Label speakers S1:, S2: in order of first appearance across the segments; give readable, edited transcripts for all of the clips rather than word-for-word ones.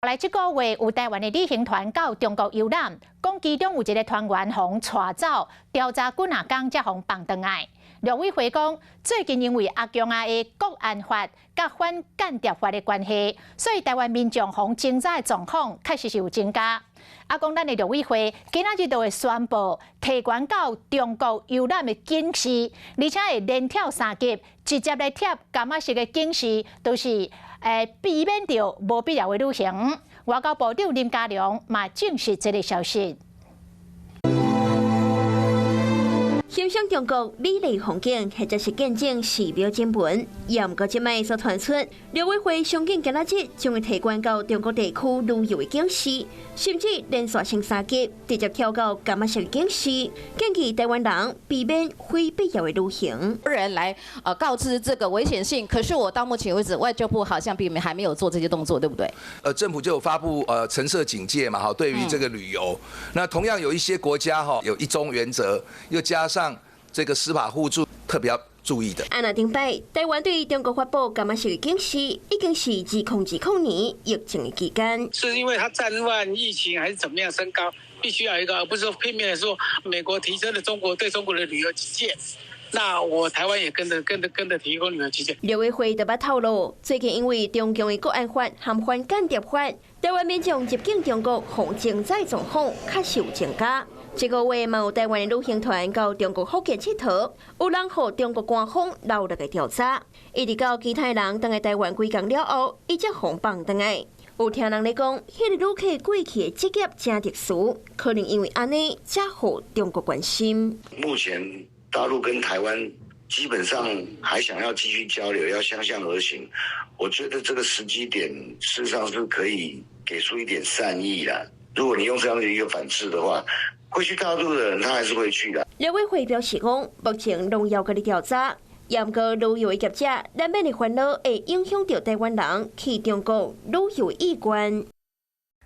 S1: 來這個月有台灣的旅行團到中國遊覽，講其中有一個團員予帶走，調查幾若工才予放轉來。陸委會講，最近因為阿強仔的國安法佮反間諜法的關係，所以台灣民眾予偵查的狀況確實是有增加。啊，講咱的陸委會今仔日就會宣布提懸到中國遊覽的警示，而且會連跳三級，直接來貼柑仔色的警示，就是避免著無必要的旅行。外交部長林佳龍嘛證實這个消息。
S2: 欣賞中國美麗風景，或者是見證寺廟展文。也毋過這擺所傳出，陸委會上緊今仔日將會提懸到中國地區旅遊的警示，甚至連續升三級，直接跳到柑仔色警示，建議台灣人避免非必要的旅行。
S3: 人來告知這個危險性，可是我到目前為止，外交部好像並沒還沒有做這些動作，對不對？
S4: 政府就有發布橙色警戒嘛，哈，對於這個旅遊，那同樣有一些國家哈有一中原則，又加上這個司法互助，特別要注意的。
S2: 按那頂擺，台灣對中國發布柑仔色警示，已經是2020年疫情的期間。
S5: 是因為它戰亂、疫情還是怎麼樣升高，必須要一個，而不是說片面的說美國提升了中國對中國的旅遊警戒，那我台灣也跟着跟着跟着提供旅遊警戒。
S2: 陸委會特別透露，最近因為中共的國安法和反間諜法，台灣民眾入境中國予偵查狀況確實有增加。這個月嘛有台灣的旅行團到中國福建𨑨迌，有人予中國官方留落來調查，一直到其他人轉來台灣幾工了後，伊才予放轉來。有聽人咧講，彼个旅客過去的職業誠特殊，可能因為按呢才予中國關心。
S6: 目前大陸跟台灣基本上還想要繼續交流，要相向而行。我覺得這個時機點，事實上是可以給出一點善意啦。如果你用這樣的一個反制的話，會去大陸的人，他還是會去的。
S2: 陸委會表示講，目前攏猶閣咧調查，毋過旅遊業者難免會煩惱，會影響著台灣人去中國旅遊意願。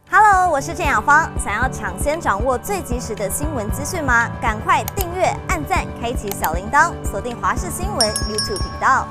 S7: Hello，我是鄭雅芳，想要搶先掌握最及時的新聞資訊嗎？趕快訂閱、按讚、開啟小鈴鐺，鎖定華視新聞 YouTube 頻道。